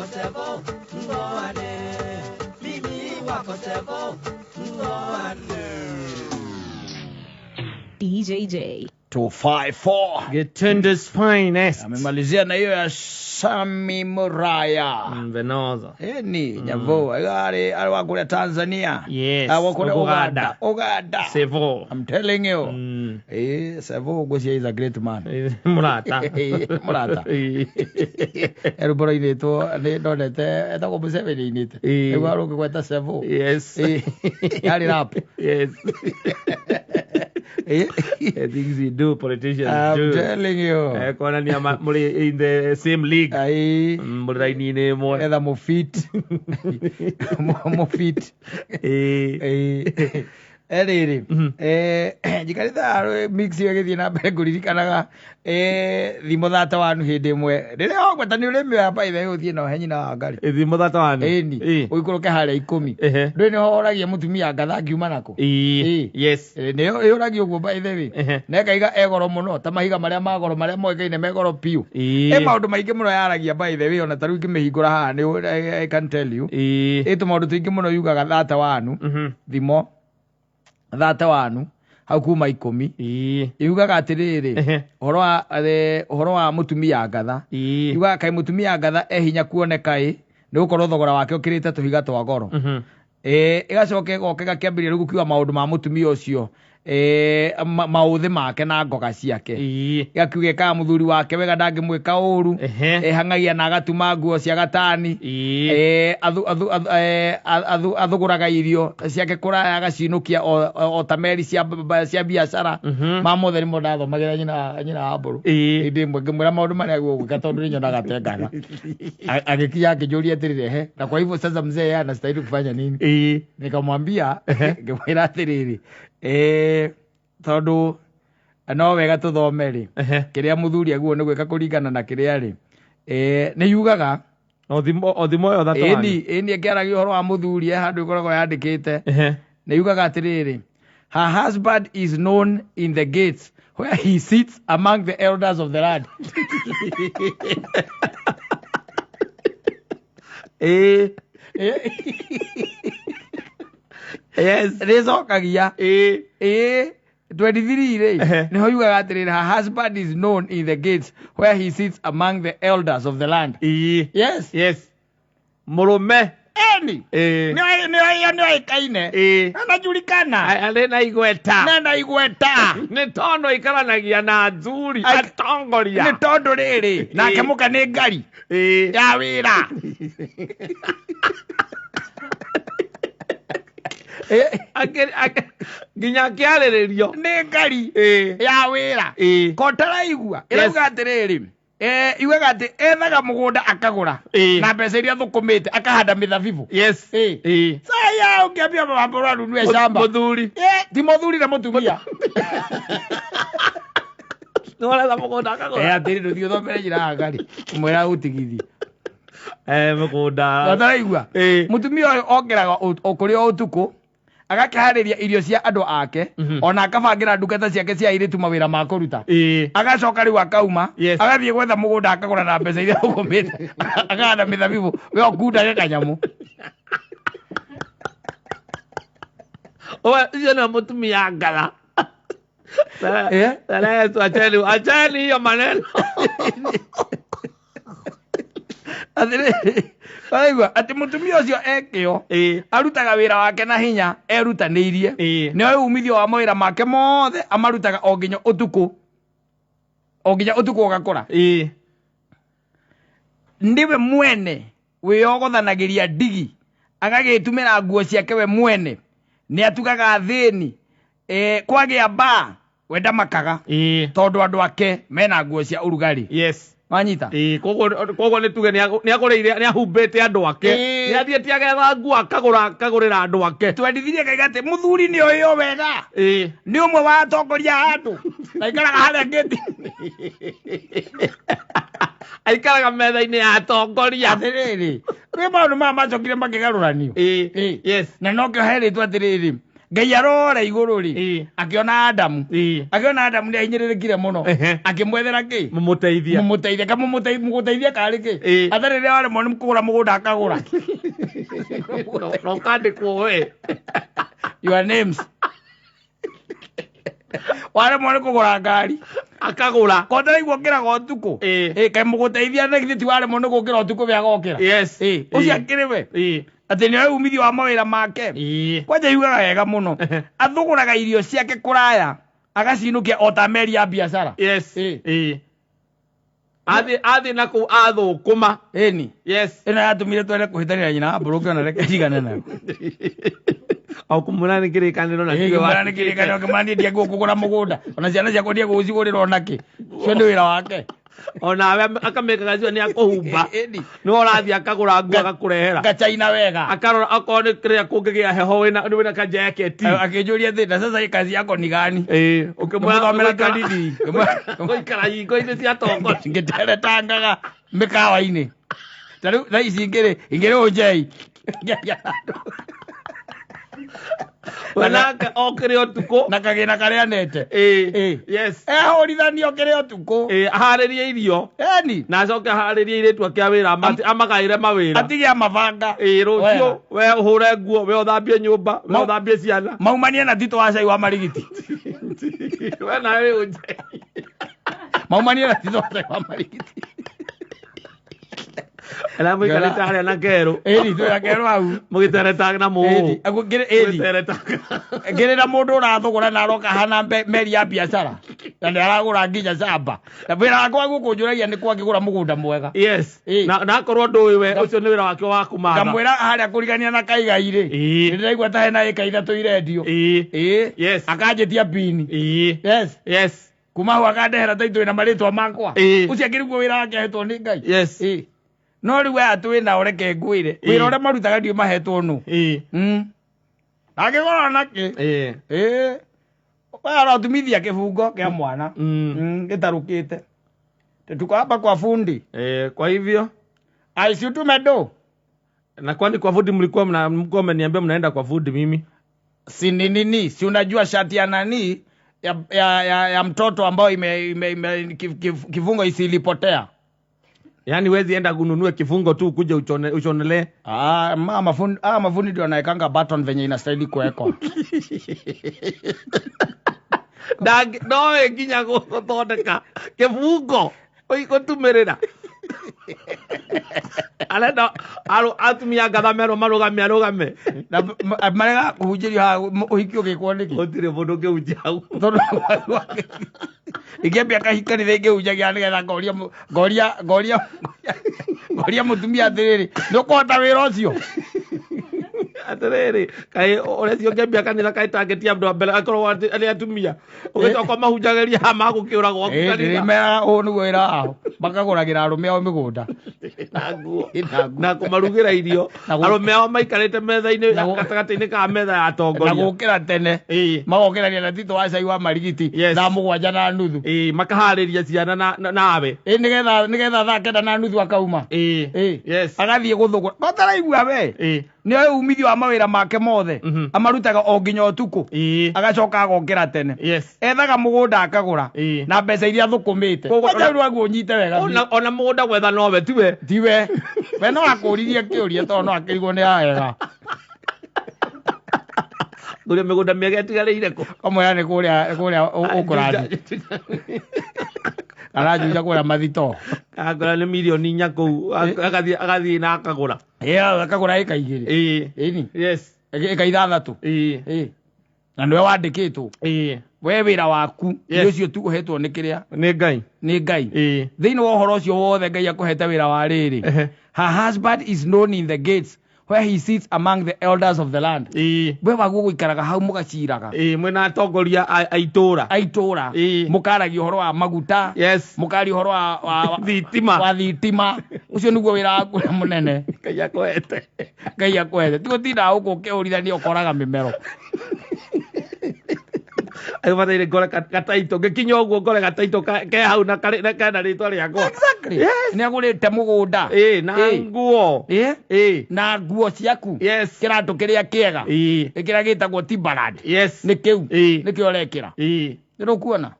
wako Sevo mtoane, mimi wako Sevo mtoane. DJJ. 254 Getundes finest. Amemalizia na hiyo ya Sami Muraya. Venoza. Eni nyavo ari ari wa kule Tanzania. Yes, Ah, wa kule Uganda. Uganda. Uganda. Sevo. I'm telling you. Eh, Sevo Gwecia is a great man. Murata. Murata. Eruboro inĩtwo nĩ ndonete etagwo Museveni inĩte. Eh. Nĩguo arũngĩgweta Sevo. Yes. Eh, yarĩ rap. Yes. Eh, The things we do, politicians I'm do. telling you. Eh, kuonania mũrĩ in the same league. Ai. Mũrĩ raini-inĩ ĩmwe. Etha mũfit. Mũfit. Eh. Rĩrĩ njikarĩte haha mix ĩyo ĩgĩthiĩ na mbere ngũririkanaga thimo thata wanu hĩndĩ ĩmwe rĩrĩa wagweta nĩ ũrĩmĩoya baithe ũthiĩ na ũhe nyina wa ngari Thimo thata wanu. ĩni Eh. ũikũrũke harĩa ikũmi Ehe. ndũĩ nĩ horagia mũtumia ngatha ngiuma nako Eh. Eh. Yes. Nĩ ĩũragio ũguo by the way Ehe. na ĩkaiga e goro mũno ta mahiga marĩa ma goro marĩa moĩkaine me goro biũ Eh. ĩ maũndũ maingĩ mũno yaragia by the way ona ta rĩu ingĩmĩhingũra haha nĩ I can tell you Eh. ĩ tũmaũndũ tũingĩ mũno yugaga thata wanu thimo thate wanu hau kuma ikũmi Eh. yugaga atĩrĩrĩ Ehe. ũhoro wa ũhoro wa mũtumia ngatha Eh. yugaga kaĩ mũtumia ngatha e hinya kuoneka ĩ nĩ gũkorwo thogora wake ũkĩrĩte tũhiga twa goro. Ĩgacoka ĩgoka ĩgakĩambĩrĩria rĩu gũkiuga maũndũ ma mũtumia ũcio maũthĩ make na ngoga ciake. Ĩgakiuga ĩkaga mũthuri wake wega ndangĩmwĩka ũru. Ehe. Ĩhang'agia na agatuma nguo cia gatani. Athugũraga irio ciake kũraya agacinũkia o ta meri cia biacara. Ma mothe nĩmo ndathomagĩra nyina wa mbũrũ hĩndĩ ĩmwe ngĩmwĩra maũndũ marĩa gwĩka tondũ nĩ nyonaga te ngatha. Agĩkinya akĩnjũria atĩrĩrĩ he na kwa hivyo sasa mzee yeye anastahili kufanya nini? Nikamwambia ngĩmwĩra atĩrĩrĩ tondũ no wega tũthome rĩ Ehe. kĩrĩa mũthuri aguo nĩ gwĩka kũringana na kĩrĩa rĩ nĩ yugaga O thimo ĩyo thata wanu. ĩni ĩni ĩkĩaragia ũhoro wa mũthuri handũ ĩkoragwo yandĩkĩte Ehe. nĩ yugaga atĩrĩrĩ her husband is known in the gates where he sits among the elders of the land. Eh. Yes. Rĩcokagia Eh. ĩ 23 rĩ Ehe. nĩho yugaga atĩrĩrĩ her husband is known in the gates where he sits among the elders of the land. Eh. Yes. Yes. Mũrũme. Eni Eh. nĩoĩ nĩoĩkaine Eh. anajulikana Arĩ na igweta. nena igweta Nĩ tondũ aikaranagia na athuri atongoria. Nĩ tondũ rĩrĩ nake Ĩ. mũka nĩ ngari Eh. ya wĩra. Nginya akĩarĩrĩrio. Nĩ ngari Eh. ya wĩra Eh. kotaraigua Yes. ĩrauga atĩrĩrĩ yugaga atĩ ethaga mũgũnda akagũra Ĩ. na mbeca iria thũkũmĩte akahanda mĩthabibũ. Yes. Ĩ. Eh. Saya ũngĩambia mawambũrũ anunue shamba Mũthuri. Ti mũthuri na mũtumia. Nĩ waretha mũgũnda akagũra. Atĩrĩ ndũthiĩ ũthomere njĩra ya ngari mwĩra ũtigithie. Mũgũnda. Ũtaraigua Ĩ. mũtumia ũyũ ongeraga o kũrĩ o ũtukũ agakĩharĩria irio cia andũ ake ona akabangĩra ndungata ciake cia airĩtu mawĩra ma kũruta. Ĩ. Agacoka rĩu akauma Yes. agathiĩ gwetha mũgũnda akagũra na mbeca iria ũkũmĩte akahanda mĩthabibũ we ũkundage kanyamũ. Oe, ũcio nĩwe mũtumia ngatha. Eh? Yesu, acheni acheni hiyo maneno. Atĩrĩrĩ ũraigua atĩ mũtumia ũcio ekĩo Ĩ. arutaga wĩra wake na hinya erutanĩirie Ĩ. nĩoĩ umithio wa mawĩra make mothe amarutaga o nginya ũtukũ o nginya ũtukũ ũgakũra. Ĩ. Nĩwe mwene wĩyogothanagĩria ndigi agagĩtumĩra nguo ciake we mwene nĩ atugaga athĩni kwagĩa mbaa we ndamakaga Ĩ. tondũ andũ ake mena nguo cia ũrugarĩ. Yes. Wanyita Ĩ, koguo nĩ tuge nĩ agũrĩire nĩ ahumbĩte andũ ake. Ĩ. Nĩ athiĩte agetha nguo akagũra akagũrĩra andũ ake. Twendithirie kaiga atĩ mũthuri nĩ oĩo wega Ĩ. nĩ ũmwe wa atongoria a andũ na aikaraga harĩa ngĩti. Aikaraga metha-inĩ ya atongoria. Atĩrĩrĩ rĩ maũndũ maya macokire makĩgarũranio. Ĩ. Ĩ. Yes. Na nokĩo herĩtwo atĩrĩrĩ Ngai arora igũrũ rĩ Ĩĩ. akĩona Adamu Ĩĩ. akĩona Adamu nĩ ahinyĩrĩrĩkire mũno Ehe. akĩmwethera kĩ Mũmũteithia. mũmũteithia kamũmũteithia karĩ kĩ Ĩĩ. atarĩ rĩrĩa waremwo nĩ kũgũra mũgũnda akagũra Na ũkandĩkwo we. Your names waremwo nĩ kũgũra ngari Akagũra. kotaraigua ũkĩraga ũtukũ Ĩĩ. Ĩĩ, kaĩ mũgũteithia na githĩ ti waremwo nĩ gũkĩra ũtukũ we agokĩra Yes. Ĩĩ, ũcio akĩrĩ we Ĩĩ. atĩ nĩoĩ umithio wa mawĩra make Ĩĩ. kwanja yugaga wega mũno athũgũraga irio ciake kũraya agacinũkia o ta meri ya biacara Yes. Ĩĩ. Ĩĩ. Athiĩ na kũu athũkũma. ĩni Yes. ĩno yatũmire twende kũhĩtanĩra nyina wa mbũrũ ũkĩona reke njigane nayo O kũmwĩra nĩ kĩrĩkanĩro na tiwe kĩmwana nĩ kĩrĩkanĩro kĩmwana niĩ ndiagĩrĩirwo kũgũra mũgũnda ona ciana ciakwa ndiagĩrĩirwo gũcigũrĩra onakĩ cio nĩ wĩra wake Onawe akamĩkaga cio nĩ akũhumba. Ĩni. Nĩwe ũrathiĩ akagũra nguo agakũrehera. ngachaina wega Akarora akorwo nĩ kĩrĩa kũngĩgĩa heho wĩna kajaketi. Akĩnjũria atĩ na sasa hii kazi yako ni gani Ĩĩ. Ũkĩmwĩra Ngĩmũthomera kanini. Gũikara hingo-inĩ cia tongoria. Ngĩteretangaga mĩkawa-inĩ ta rĩu thaa ici ingĩrĩ ingĩrĩ ũnjei We nake okĩre ũtukũ. Na kagĩna karĩa nete Ĩĩ. Ĩĩ. Yes. Ehũrithanio kĩrĩ ũtukũ Ĩĩ, aharĩrie irio. Eni Na acoke aharĩrie airĩtu ake a wĩra amagaĩre mawĩra. Atige amabanga Ĩĩ, rũciũ we ũhũre nguo, we ũthambie nyũmba, we ũthambie ciana. Maumanie na Tito wa cai wa marigiti We nawe wĩ ũnjei. Maumanie na Tito wa cai wa marigiti Arĩa mũikarĩte harĩa na kerũ. Ĩni twĩna kerũ hau Mũgĩteretaga na Ĩni mũũ. ĩni Mũgĩteretaga. Ngĩrĩ na mũndũ ũrathũgũra na aroka hana meri ya biacara na nĩ aragũra nginya camba na wĩra wakwa gũkũnjũragia nĩ kwangĩgũra mũgũnda mwega Yes. Ĩĩ. Na akorwo ndũĩ we ũcio nĩ wĩra wake wa kũmatha. Ngamwĩra harĩa kũrigania na kaigai rĩ Ĩĩ. nĩ ndĩraigua ta hena ĩka ithatũ irendio Ĩĩ. Ĩĩ Yes. akanjĩtia bini Ĩĩ. Yes Yes. kuma hau akandehera taitũ ĩna marĩtwa makwa Ĩĩ. ũcio akĩrĩ guo wĩra wake ahetwo nĩ Ngai Yes. Ĩĩ. No rĩu aya twĩ nao reke ngwĩre Ĩĩ. wĩra ũrĩa marutaga ndiũ mahetwo nũ Ĩĩ. Angĩgũra nakĩ Ĩĩ. Ĩĩ. We arotumithia kĩbungo kĩa mwana gĩtarũkĩte tuko hapa kwa fundi Kwa hivyo aisiutume do na kwani kwa fundi mlikuwa mlikuwa mmeniambia mnaenda kwa fundi mimi? Si ni nini si unajua shati ya nani ya mtoto ambayo ime kifungo isilipotea. Yaani wezi enda kununue kifungo tu ukuje uchonelee. Ah, mafundi mafundi ndio wanaekanga button venye inastahili kuwekwa. Nowe nginya gũthondeka kĩbungo gũtumĩrĩra. Arenda atumia ngatha merwo marũgame arũgame. Na marega kũhunjĩrio haha ũhiki ũgĩkwo nĩkĩ? Gũtirĩ mũndũ ũngĩhunjia hau. Tondũ ingĩambia kahikanitha ingĩhunjagia nĩgetha ngoria ngoria ngoria ngoria mũtumia atĩrĩrĩ nĩ ũkũhota wĩra ũcio? Atĩrĩrĩ, kaĩ ũreci ũngĩambia kanitha kaĩ tangĩtia andũ a mbere akorwo arĩ atumia ũgĩcoka mahunjagĩria haha magũkĩũra gwaku kanitha. Ndĩrĩmeraga ũũ nĩguo wĩra wao makagũragĩra arũme ao mĩgũnda Na nguo Na nguo. na kũmarugĩra irio Na arũme ao maikarĩte metha-inĩ Na gatagatĩ-inĩ ka metha ya na atongoria. gũkĩra tene Ĩĩ. magokĩrania na Tito wa cai wa marigiti Yes. thaa 7:30. Ĩĩ, makaharĩria ciana nawe. Ĩĩ nĩgetha thaa 9:30 akauma. Ĩĩ. Ĩĩ. Yes. Agathiĩ gũthũgũra kotaraigua we Ĩĩ. nĩoĩ umithio wa mawĩra make mothe amarutaga o nginya ũtukũ Ĩĩ. agacoka agokĩra tene Yes. ethaga mũgũnda akagũra Ĩĩ. na mbeca iria athũkũmĩte Koguo kwanja rĩu aguo ũnyite wega biũ. Ona mũgũnda gwetha nowe tiwe. Tiwe we no akũririe kĩũria tondũ no akĩrigwo nĩ wega Ngũria mĩgũnda mĩega ĩtigarĩire kũ? Kamwĩra nĩ kũrĩa kũrĩa ũkũrathiĩ aranjuja kũrĩa mathito. Akagũra nĩ mirioni inya kũu agathiĩ na akagũra. Ĩĩ akagũra ĩka 2. Ĩĩ. Ĩni. Yes. Ĩka 6. Ĩĩ. Ĩĩ. Na nĩwe wandĩkĩtwo. Ĩĩ. We wĩra waku Yes. nĩ ũcio tu ũhetwo nĩ kĩrĩa Nĩ Ngai. nĩ Ngai. Ĩĩ. Thĩinĩ wa ũhoro ũcio wothe Ngai akũhete wĩra wa rĩrĩ. Ehe. Her husband is known in the gates where he sits among the elders of the land. Ĩĩ. We waguo gũikaraga hau mũgaciraga. Ĩĩ, mwĩna atongoria a itũũra. A itũũra. Ĩĩ. Mũkaragia ũhoro wa maguta. Yes. Mũkaria ũhoro wa Thitima. Wa thitima. Ũcio nĩguo wĩra waku ũrĩa mũnene. Ngai akũhete. Ngai akũhete. Ti gũtinda gũkũ ũkĩhũrithania ũkoraga mĩmero. Bataire ngore gataito ngĩkinya ũguo ngore gataito ke hau na karĩ na kena rĩtwa rĩakwa. Exactly. Yes. Nĩ agũrĩte mũgũnda. Ĩĩ, na Ĩĩ. nguo. Ĩĩ. Ĩĩ. Na nguo ciaku. Yes. Kĩratũ kĩrĩa kĩega. Ĩĩ. Kĩrĩa gĩtagwo Timberland. Yes. Nĩ kĩu. Ĩĩ. Nĩkĩo ũrekĩra. Ĩĩ. Nĩ ũkuona?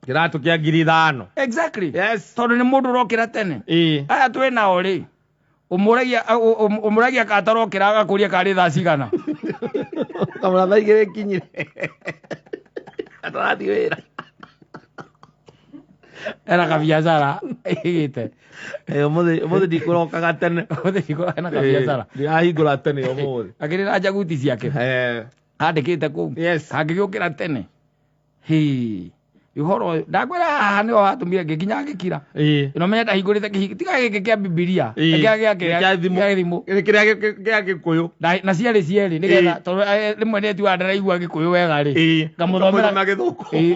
Kĩratũ kĩa 5,000. Exactly. Yes. Tondũ nĩ mũndũ ũrokĩra tene. Ĩĩ. Aya twĩ nao rĩ. Ũmũragia katarokĩra agakũria karĩ thaa cigana. Kamũra thaa 2 ikinyire. Atarathiĩ wĩra. Ena kabiacara ĩgĩte. Ũmũthĩ ndikũrokaga tene. Ũmũthĩ ena kabiacara. Ndĩrahingũra tene ũmũthĩ. Akĩrĩ na njaguti ciake. Andĩkĩte kũu. Yes. Kangĩgĩũkĩra tene. Hĩ. Ũhoro ũyũ ndakwĩra haha nĩho hatũmire ngĩkinya ngĩkira. Ĩĩ. No menya ndahingũrĩte kĩhingo tiga gĩkĩ kĩa Bibilia. Ĩĩ. Kĩrĩa Kĩa thimũ. Kĩa thimũ. Kĩrĩa kĩa Gĩkũyũ. Na cierĩ cierĩ nĩgetha tondũ rĩmwe nĩ tuaga ndaraigua Gĩkũyũ wega rĩ. Ĩĩ. Ngamũthomera na Gĩthũngũ. Ĩĩ.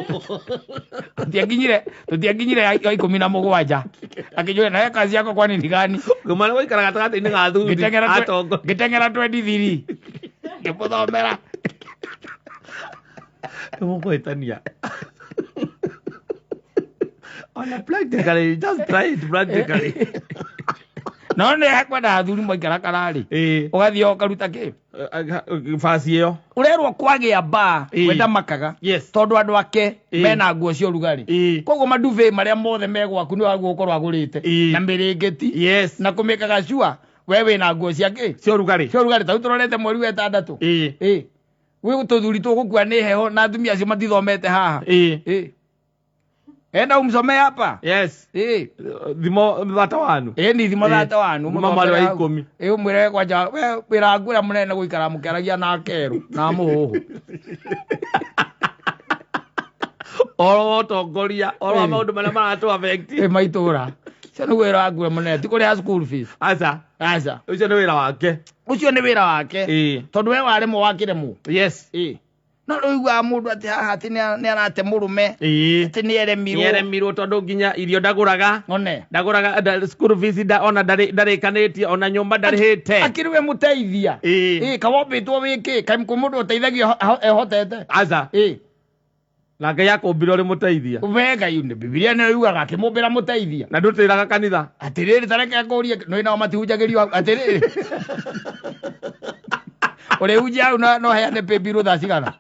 Tũtiakinyire 17. Akĩnjũria nawe kazi yako kwani ni gani? Ngũmara gũikara gatagatĩ-inĩ ga athuri. Atongoria. Ngĩteng'era 23. Ngĩmũthomera. Nĩmũkũhĩtania. Ona practically, just try it practically. No nĩ kwenda athuri maikara kararĩ. Ĩĩ. Ũgathiĩ ũkaruta kĩ? Basi ĩyo. Ũrerwo kwagĩa mbaa Ĩĩ. wenda makaga. Yes. Tondũ andũ ake Ĩĩ. mena nguo cia ũrugarĩ. Ĩĩ. Koguo maduve marĩa mothe me gwaku nĩ wagwo gũkorwo agũrĩte. Ĩĩ. Na mĩrĩngĩti. Yes. Na kũmĩkaga sure we wĩna nguo cia kĩ? Cia ũrugarĩ. Cia ũrugarĩ ta rĩu tũrorete mweri wa ĩtandatũ. Ĩĩ. Ĩĩ. Gwĩ tũthuri tũgũkua nĩ heho na atumia acio matithomete haha. Ĩĩ. Ĩĩ. Enda umsomee hapa. Yes. Ĩĩ. Thimo thata wanu. Ĩĩ ni thimo Ĩĩ. thate wanu. Thimo mwarĩ wa ikũmi. Ĩĩ ũmwĩre kwanja we wĩra waku ũrĩa mũnene gũikara mũkĩaragia na kerũ na mũhũhũ. Oro wa ũtongoria, oro wa Ĩĩ. maũndũ marĩa maratũ affect. Ĩĩ maitũra. Ũcio nĩguo wĩra waku ũrĩa mũnene ti kũrĩha school fees. Aca. Aca. Ũcio nĩ wĩra wake. Ũcio nĩ wĩra wake. Ĩĩ. Tondũ we waremwo wakĩremwo. Yes. Ĩĩ. No rĩu ũiguaga mũndũ atĩ haha atĩ nĩ arate mũrũme. Ĩĩ. Atĩ nĩ eremirwo. Nĩeremirwo tondũ nginya irio ndagũraga. One. Ndagũraga school fees ona ndarĩkanĩtie ona nyũmba ndarĩhĩte. Akĩrĩ we mũteithia. Ĩĩ. Ĩĩ kawombĩtwo wĩkĩ? Kaĩ kwĩ mũndũ ũteithagio ehotete? Aca. Ĩĩ. Na Ngai akũmbire ũrĩ mũteithia. We Ngai nĩ Bibilia nĩyo yugaga akĩmũmbĩra mũteithia. Na ndũtĩraga kanitha. Atĩrĩrĩ ta reke ngũrie nĩ nao matihunjagĩrio hau atĩrĩrĩ. Ũrĩhunjia hau no heane paybill thaa cigana?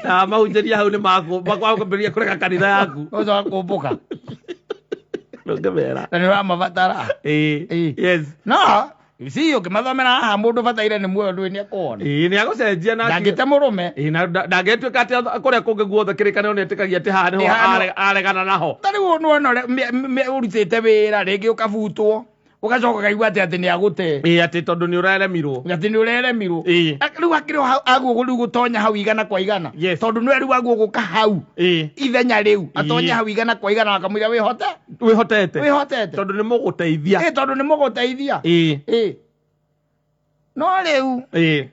Na mahunjĩria hau nĩ makwambĩrĩria kũrega kanitha yaku. Ũcoka kũmbũka. Ndũngĩmera. Na nĩ ũramabatara. Ĩĩ. Ĩĩ. Yes. No, you see ũkĩmathomera haha mũndũ bataire nĩ muoyo ndũĩ nĩ ekuona. Ĩĩ nĩ agũcenjia na Ndangĩte mũrũme. Ĩĩ na ndangĩtuĩka atĩ kũrĩa kũngĩ guothe kĩrĩkanĩro nĩ etĩkagia atĩ haha nĩho Ĩ, haha nĩho- aregana naho. Ta rĩu nĩwona ũrĩa ũrutĩte wĩra rĩngĩ ũkabutwo ũgacoka ũkaigua atĩ atĩ nĩ agũte. Ĩĩ atĩ tondũ nĩ ũraremirwo. Atĩ nĩ ũreremirwo. Ĩĩ. Rĩu akĩrĩ o hau aguo rĩu gũtonya hau igana kwa igana. Yes. Tondũ nĩwe rĩu aguo gũka hau Ĩĩ. ithenya rĩu atonye Ĩĩ. hau igana kwa igana akamwĩra wĩhote Wĩhotete. wĩhotete. Tondũ nĩ mũgũteithia. Ĩĩ tondũ nĩ mũgũteithia. Ĩĩ. Ĩĩ. No rĩu Ĩĩ.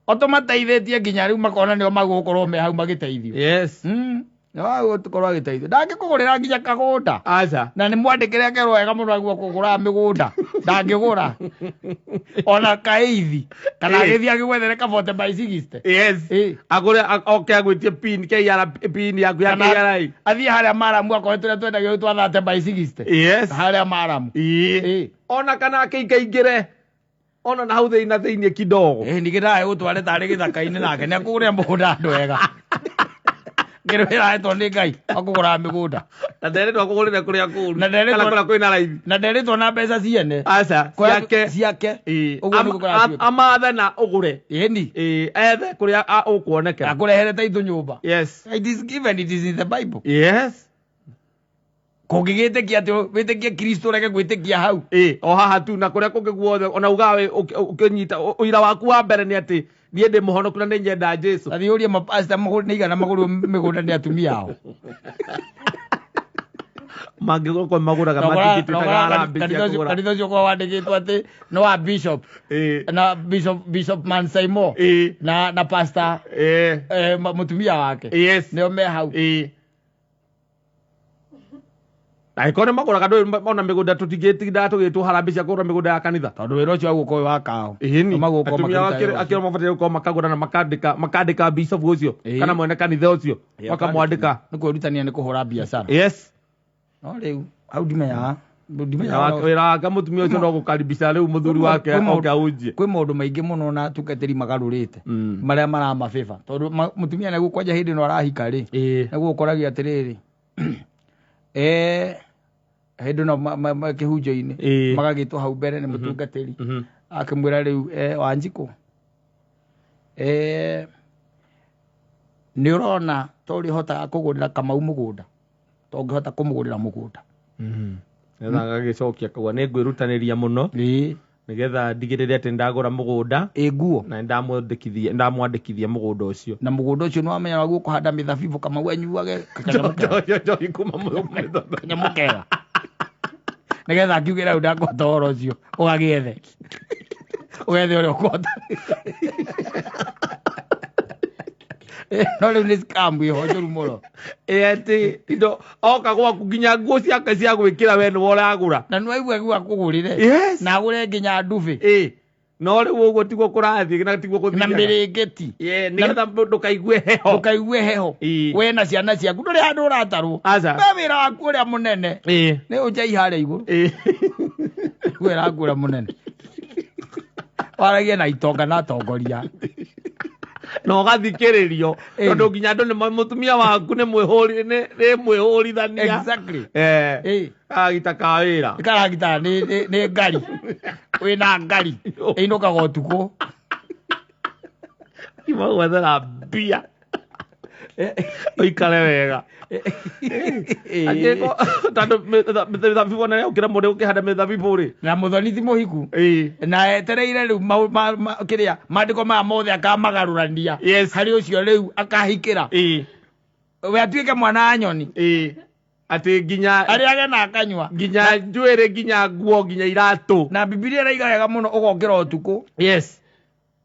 o tũmateithĩtie nginya rĩu makona nĩo magũkorwo me hau magĩteithio. Yes. Nĩo magũkorwo agĩteithio. Ndangĩkũgũrĩra nginya kagũnda. Aca. Na nĩ mwandĩkĩre akerwo wega mũno aguo kũgũraga mĩgũnda. Ndangĩgũra. Ona kaithi. Kana Ĩĩ. agĩthiĩ agĩgwethere ka 40 by 60. Yes. Ĩĩ. Agũre oke agwĩtie pin KRA pin yaku ya Kana KRA. athiĩ harĩa maramu akorwo tũrĩa twendagio twa 30 by 60. Yes. Harĩa maramu. Ĩĩ. Ĩĩ. Ona kana akĩingaingĩre. Ona na hau thĩinĩ na thĩinĩ kidogo. Ĩĩ ningĩ ndagagĩgũtware tarĩ gĩthaka-inĩ nake nĩ akũgũrĩra mũgũnda andũ ega. Ngĩrĩ wĩra ahetwo nĩ Ngai wa kũgũraga mĩgũnda. Na nderetwo akũgũrĩre kũrĩa kũũru. Na nderetwo- Kana kũrĩa kwĩna raithi. Na nderetwo na mbeca ciene. Aca. Ciake. Ciake. Ĩĩ. Ũguo nĩguo kũratuĩka. Amathe na ũgũre. Ĩni. Ĩĩ. Ethe kũrĩa ũkuonekera. Akũrehere taitũ nyũmba. Yes. It is given, it is in the Bible. Yes. Kũngĩgĩtĩkia atĩ wĩtĩkie Kristo ũrege gwĩtĩkia hau. Ĩĩ, o haha tu na kũrĩa kũngĩ guothe ona ugaga ũkĩnyita ũira waku wa mbere nĩ atĩ niĩ ndĩ mũhonoku na nĩ nyenda Jesũ. Tathiĩ ũrie mapasta nĩ igana magũrwo mĩgũnda nĩ atumia ao. Mangĩgũrwo magũraga matingĩtuĩkaga harambee cia kũgũra. Kanitha ũcio ũkoragwo wandĩkĩtwo atĩ nĩ wa bishop Ĩĩ. na bishop Mansaimo Ĩĩ. na pastor Ĩĩ. mũtumia wake. Yes. Nĩo me hau. Ĩĩ. Angĩkorwo nĩ magũraga ndũĩ ona mĩgũnda tũtingĩtindaga tũgĩtwo harambĩ cia kũgũra mĩgũnda ya kanitha. Tondũ wĩra ũcio wa gũka ũyũ wa kao. Ĩni. Magũka Atumia makĩruta wĩra ũcio. akĩrĩ mabataire gũkorwo makagũra na makandĩka bishop ũcio Ĩĩ. kana mwene kanitha ũcio makamwandĩka. Nĩ kwĩrutania nĩ kũhũra biacara. Yes. No rĩu hau ndimenyaga. Ndimenyaga. Wĩra wake mũtumia ũcio no gũkaribisha rĩu mũthuri wake oke ahunjie. Kwĩ maũndũ maingĩ mũno na atungatĩri magarũrĩte marĩa maramabĩba tondũ mũtumia nĩguo kwanja hĩndĩ ĩno arahika rĩ Ĩĩ. nĩguo ũkoragia atĩrĩrĩ hĩndĩ ĩno kĩhunjo-inĩ Ĩĩ. magagĩtwo hau mbere nĩ mũtungatĩri akĩmwĩra rĩu Wanjikũ nĩ ũrona ta ũrĩa ũhotaga kũgũrĩra Kamau mũgũnda to ũngĩhota kũmũgũrĩra mũgũnda. Nĩgetha agagĩcokia akauga nĩ ngwĩrutanĩria mũno Ĩĩ. nĩgetha ndigĩrĩre atĩ nĩndagũra mũgũnda Ĩ nguo. na nĩndamwandĩkithia mũgũnda ũcio. Na mũgũnda ũcio nĩwamenya waguo kũhanda mĩthabibũ Kamau anyuage Njohi kuma mũgũnda. kanyamũ kega nĩgetha akiugĩra rĩu ndakũhota ũhoro ũcio ũgagĩethe ũgethe ũrĩa ũkũhota. No rĩu nĩ scam ĩho njũru mũno. Ĩ atĩ indo oka gwaku nginya nguo ciake cia gwĩkĩra we nĩwe ũragũra. Na nĩwaigua aigua akũgũrĩre. Yes. Na agũre nginya ndubi. Ĩ. No rĩu ũguo tiguo kũrathiĩ na tiguo Na gũthiaga. mĩrĩngĩti. Ĩ, nĩgetha ndũkaigue heho. Ndũkaigue heho. Ĩ. We na ciana ciaku ndũrĩ handũ ũratarwo. Aca. We wĩra waku ũrĩa mũnene. Ĩ. Nĩ ũnjai harĩa igũrũ. Ĩ. Wĩra waku ũrĩa mũnene. Waragie na itonga na atongoria. Na ũgathikĩrĩrio Ĩ. tondũ nginya andũ nĩ mũtumia waku nĩ mwĩhũri nĩ mwĩhũrithania. Exactly. Eh. Ĩ. Karagita ka wĩra. Karagita nĩ ngari. Wĩna ngari. Ĩinũkaga ũtukũ. Imagwethera mbia. Ũikare wega. Angĩkorwo tondũ mĩthabibũ ona ũkĩra mũndũ ũkĩhanda mĩthabibũ rĩ. Na mũthoni ti mũhiku. Ĩ. Na etereire rĩu kĩrĩa maandĩko maya mothe akamagarũrania. Yes. Harĩ ũcio rĩu akahikĩra. Ĩ. We atuĩke mwana wa nyoni. Ĩ. Atĩ nginya Arĩage na akanyua. nginya njuĩrĩ nginya nguo nginya iratũ. Na Bibilia ĩraiga wega mũno ũgokĩra ũtukũ. Yes.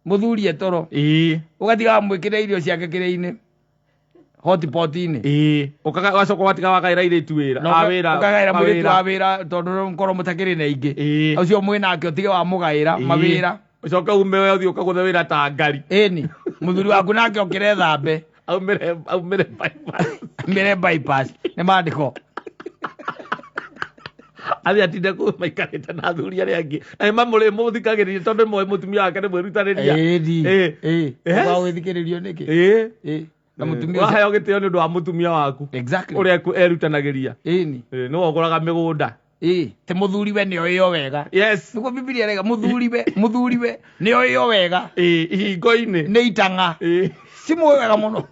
Mũthuri etoro. Ĩ. Ũgatiga wamwĩkĩra irio ciake kĩrĩa-inĩ. Hotpot-inĩ. Ĩ. Ũgacoka ũgatiga wagaĩra airĩtu wĩra. Na A wĩra. ũkagaĩra mũirĩtu mawĩra. wa wĩra tondũ mũkorwo mũtakĩrĩ na ingĩ. Ĩ. Ũcio mwĩnake ũtige wamũgaĩra mawĩra. Ũcoke ume we ũthiĩ ũkagũthe wĩra ta ngari. Ĩni. Mũthuri waku nake okĩre thambe. Aumĩre bypass. Mĩre bypass. Nĩ maandĩko. Athiĩ atinde kũu maikarĩte na athuri arĩa angĩ. Na nĩ mũthikagĩrĩria tondũ nĩ moĩ mũtumia wake nĩ mwĩrutanĩria. Ĩni. Ĩ. Ĩ. Yes. Ũgaga gwĩthikĩrĩrio nĩkĩ? Ĩ. Ĩ. Na mũtumia ũcio. Ũraheo gĩtĩo nĩ ũndũ wa mũtumia waku. Exactly. Ũrĩa erutanagĩria. Ĩni. Ĩ, nĩwe ũgũraga mĩgũnda. Ĩ. Ti mũthuri we nĩoĩo wega. Yes. Nĩguo Bibilia ĩraiga mũthuri we nĩoĩo wega. Ĩ, ihingo-inĩ. Nĩ itang'a. Ĩ. Si mũĩ wega mũno.